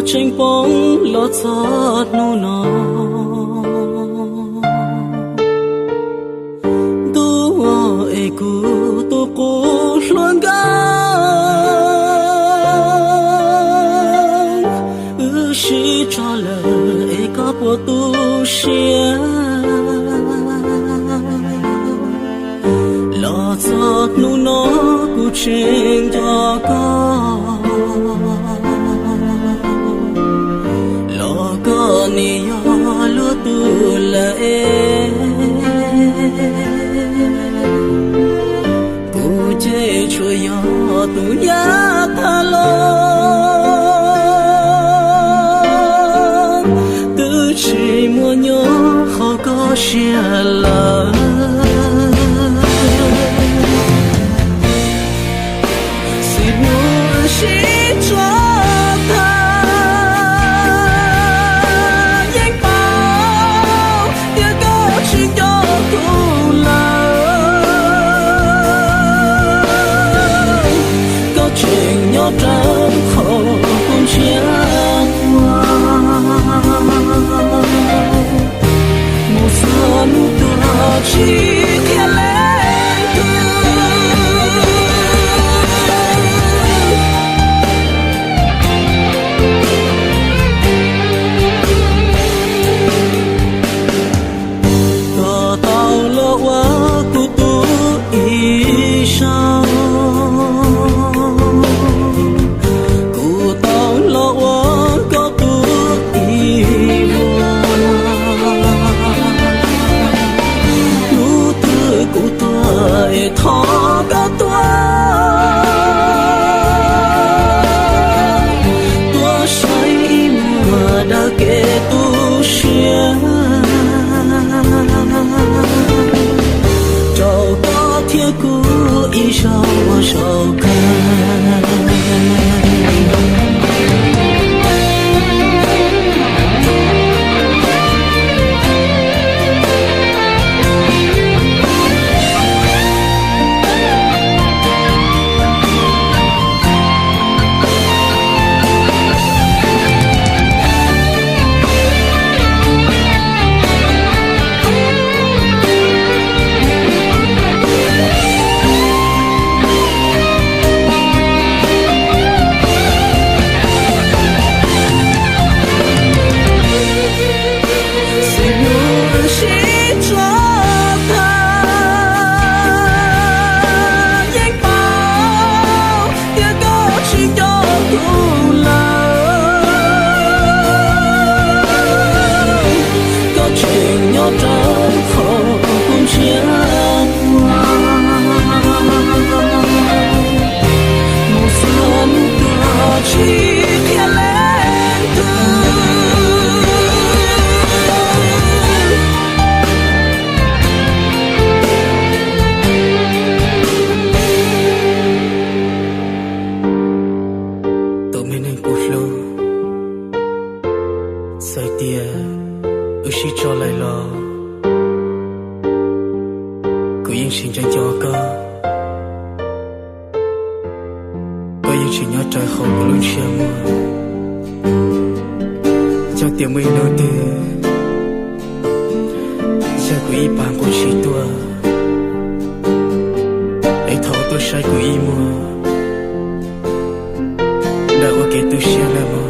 Tseem poob los txog hnub no, ntuj es kuv tus qub hluas nkauj, wb sib tso lawm es koj puas tu siab. Los txog hnub no kuv tseem nco koj, los koj nim yog luag tus lawm es, kuv ces tsuas yog tus nyab thab los, twb tsis muaj nyob hauv koj siab lawm. Xwb hnub sib tso tag, yeej paub tias koj tsis nco kuv lawm. Koj tseem nyob rawv qhov kuv ntshiab muag, mus txog hnub tuag tsis qhia leej twg. Koj tau los ua kuv tus ib zaug, kuv tau los ua koj tus ib vuag. Hnub twg kuv tuag es thov koj tuaj, tuaj saib ib muag daws kev tu siab, rau koj thiab kuv ib zaug ua zaum kawg. Xwb hnub sib tso tag, yeej paub tias koj tsis nco kuv lawm. Koj tseem nyob rawv qhov kuv ntshiab muag, mus txog hnub tuag tsis qhia leej twg. Tus me neeg kuv hlub, txawm tias wb sib tso lawm los kuv yeej tseem nco nco koj. Koj yeej tseem nyob rawv hauv kuv lub ntshiab muag. Yog tias muaj ib hnub twg yog kuv ib pas nqus tsis tuaj, es thov tuaj saib kuv ib muag, daws ua kev tu siab nawb mog.